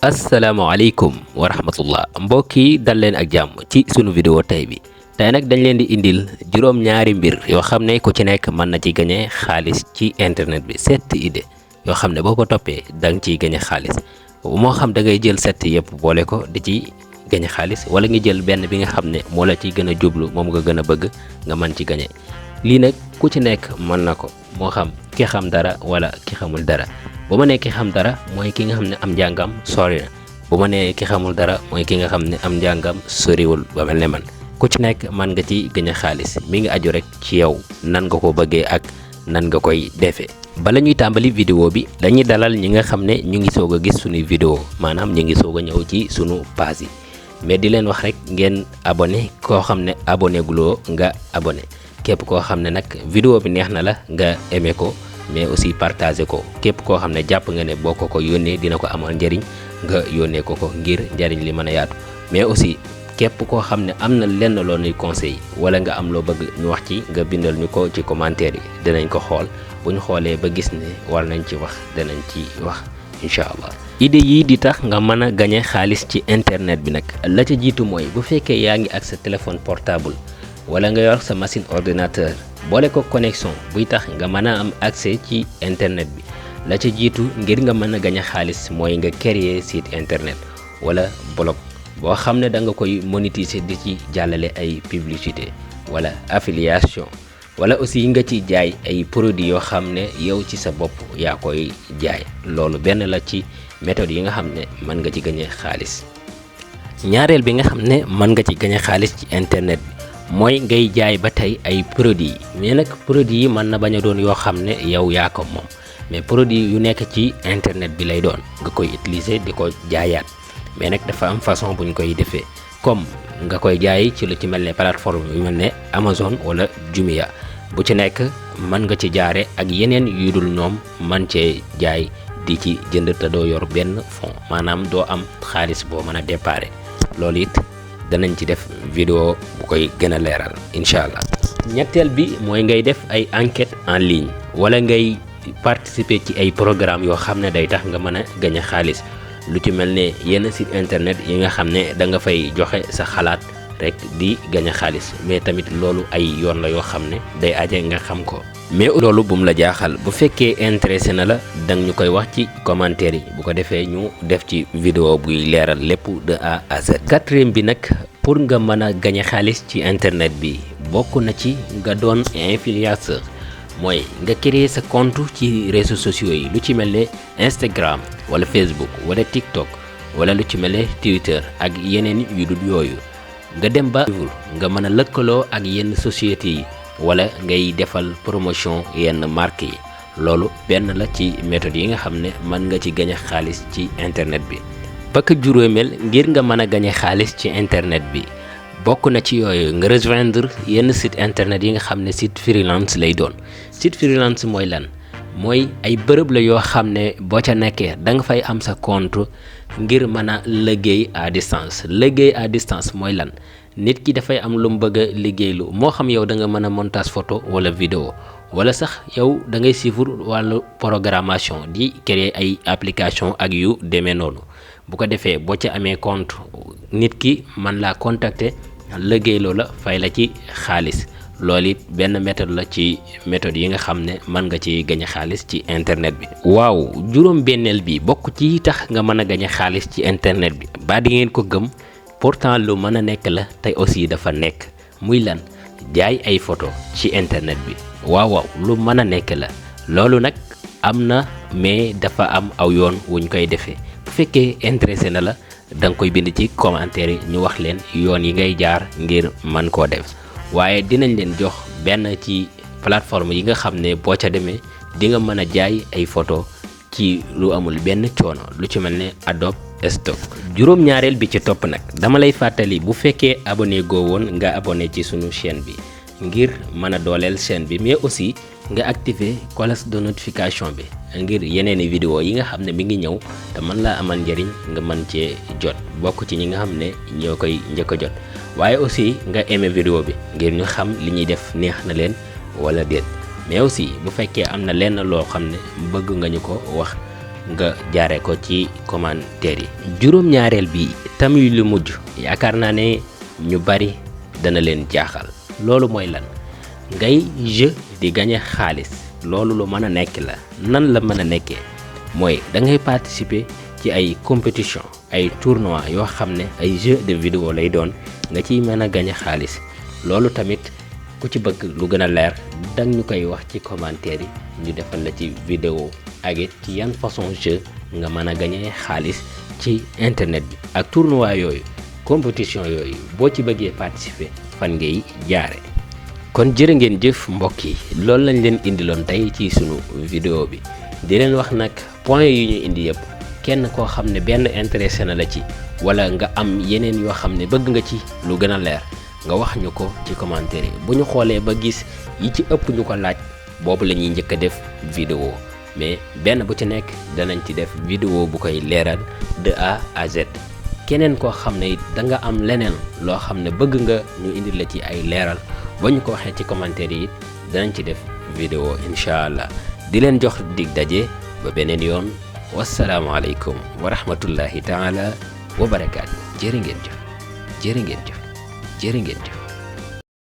asalaamaaleykum wa rahmatullah mbokk yi dal leen ak jàmm ci sunu vidéo tey bi tey nag dañ leen di indil juróom-ñaari mbir yoo xam ne ku ci nekk mën na ci gañe xaalis ci internet bi 7 idées yoo xam ne boo ko toppee da nga ciy gañe xaalis moo xam da ngay jël 7 yëpp boole ko di ci gañe xaalis wala nga jël benn bi nga xam ne moo la ciy gën a jublu moom nga gën a bëgg nga mën ci gañe lii nag ku ci nekk mën na ko moo xam ki xam dara wala ki xamul dara. bu ma nee ki xam dara mooy ki nga xam ne am njàngam sori na bu ma nee ki xamul dara mooy ki nga xam ne am njàngam soriwul ba mel ne man ku ci nekk mën nga ci gën a xaalis mi ngi aju rek ci yow nan nga ko bëggee ak nan nga koy defee. bala ñuy tàmbali vidéo bi dañuy dalal ñi nga xam ne ñu ngi soog a gis suñuy vidéo maanaam ñu ngi soog a ñëw ci sunu page yi mais di leen wax rek ngeen abonné koo xam ne abonné guloo nga abonné képp koo xam ne nag vidéo bi neex na la nga aimé ko. mais aussi partager ko képp koo xam ne jàpp nga ne boo ko yónnee dina ko amal njëriñ nga yónnee ko ngir njëriñ li mën a yaatu mais aussi képp koo xam ne am na lenn loo nuy conseil wala nga am loo bëgg ñu wax ci nga bindal ñu ko ci commentaire yi dinañ ko xool bu ñu xoolee ba gis ne war nañ ci wax danañ ci wax incha allah. idée yii di tax nga mën a gañe xaalis ci internet bi nag la ca jiitu mooy bu fekkee yaa ngi ak sa téléphone portable wala nga yor sa machine ordinateur. boole ko connexion buy tax nga mën a am accès ci internet bi la ca jiitu ngir nga mën a gañ a xaalis mooy nga créer site internet wala blog boo xam ne da nga koy monétiser di ci jàllale ay publicité wala affiliation wala aussi nga ci jaay ay produits yoo xam ne yow ci sa bopp yaa koy jaay loolu benn la ci méthode yi nga xam ne mën nga ci gañe xaalis. ñaareel bi nga xam ne mën nga ci gañe xaalis ci internet bi mooy ngay jaay ba tey ay produits mais nag produits yi mën na bañ a doon yoo xam ne yow yaa ko moom mais produits yu nekk ci internet bi lay doon nga koy utiliser di ko jaayaat mais nag dafa am façon bu ñu koy defee comme nga koy jaay ci lu ci mel ne plateforme yu mel ne Amazon wala Jumia bu ci nekk mën nga ci jaare ak yeneen yu dul ñoom man cee jaay di ci jënd te doo yor benn fond maanaam doo am xaalis boo mën a déparé loolu it danañ ci def vidéo bu koy gën a leeral incha allah. ñetteel bi mooy ngay def ay enquête en ligne wala ngay participer ci ay programme yoo xam ne day tax nga mën a gañ a xaalis lu ci mel ne yenn site internet yi nga xam ne da nga fay joxe sa xalaat rek di gañ a xaalis mais tamit loolu ay yoon la yoo xam ne day aje nga xam ko. mais loolu bum la jaaxal bu fekkee intéressé na la dang ñu koy wax ci commentaire yi bu ko defee ñu def ci vidéo buy leeral lépp de A à Z. quatrième bi nag pour nga mën a gañe xaalis ci internet bi bokk na ci nga doon influenceur mooy nga créer sa compte ci réseaux sociaux yi lu ci mel ne Instagram wala Facebook wala TikTok wala lu ci mel ne Twitter ak yeneen yu dul yooyu nga dem ba nga mën a lëkkaloo ak yenn sociétés yi. wala ngay defal promotion yenn marque yi loolu benn la ci méthode yi nga xam ne mën nga ci gañe xaalis ci internet bi. bakk juróomeel ngir nga mën a gañe xaalis ci internet bi bokk na ci yooyu nga rejoindre yenn site internet yi nga xam ne site freelance lay doon. site freelance mooy lan mooy ay bërëb la yoo xam ne boo ca nekkee da nga fay am sa compte ngir mën a liggéey à distance. liggéey à distance mooy lan nit ki dafay am lu mu bëgg a liggéeylu moo xam yow da nga mën a montage photo wala vidéo wala sax yow da ngay suivre wàllu programmation di créer ay application ak yu demee noonu bu ko defee boo ca amee compte nit ki man laa contacter liggéeyloo la fay la ci xaalis loolu it benn méthode la ci méthode yi nga xam ne mën nga ci gañe xaalis ci internet bi. waaw juróom benneel bi bokk ci tax nga mën a gañe xaalis ci internet bi ba di ngeen ko gëm. pourtant lu mën a nekk la tey aussi dafa nekk muy lan jaay ay photo ci internet bi waaw lu mën a nekk la loolu nag am na mais dafa am aw yoon wuñ koy defee bu fekkee intéressé na la da nga koy bind ci commentaire yi ñu wax leen yoon yi ngay jaar ngir mën koo def waaye dinañ leen jox benn ci plateforme yi nga xam ne boo ca demee di nga mën a jaay ay photo ci lu amul benn coono lu ci mel ne Adobe Stock. juróom-ñaareel bi ci topp nag dama lay fàttali bu fekkee abonné goo woon nga abonné ci sunu chaîne bi ngir mën a dooleel chaîne bi mais aussi nga activer cloche de notification bi ngir yeneeni vidéo yi nga xam ne mi ngi ñëw te mën laa amal njëriñ nga mën cee jot bokk ci ñi nga xam ne ñoo koy njëkk a jot waaye aussi nga aimé vidéo bi ngir ñu xam li ñuy def neex na leen wala déet mais aussi bu fekkee am na lenn loo xam ne bëgg nga ñu ko wax nga jaare ko ci commentaire yi. juróom-ñaareel bi tamit lu mujj yaakaar naa ne ñu bari dana leen jaaxal. loolu mooy lan ngay jeu di gagné xaalis. loolu lu mën a nekk la. nan la mën a nekkee mooy da ngay participer ci ay compétition ay tournoi yoo xam ne ay jeu de vidéo lay doon nga ciy mën a gagné xaalis. loolu tamit ku ci bëgg lu gën a leer dang ñu koy wax ci commentaire yi ñu defal la ci vidéo ak it ci yan façon jeu nga mën a gagné xaalis ci internet bi ak tournoi yooyu compétition yooyu boo ci bëggee participer fan ngay jaare. kon jërë ngeen jëf mbokk yi loolu lañ leen indiloon tey ci sunu vidéo bi di leen wax nag point yi ñu indi yëpp kenn koo xam ne benn intéressé na la ci wala nga am yeneen yoo xam ne bëgg nga ci lu gën a leer nga wax ñu ko ci commentaire yi bu ñu xoolee ba gis yi ci ëpp ñu ko laaj boobu la ñuy njëkk a def vidéo mais benn bu ci nekk danañ ci def vidéo bu koy leeral de A à Z. keneen koo xam ne it da nga am leneen loo xam ne bëgg nga ñu indi la ci ay leeral ba ñu ko waxee ci commentaire yi danañ ci def vidéo incha allah di leen jox dig daje ba beneen yoon wasalaamaaleykum wa rahmatullahi taala wa barakaatu. jërë ngeen jëf jërë ngeen jëf jërë ngeen jëf.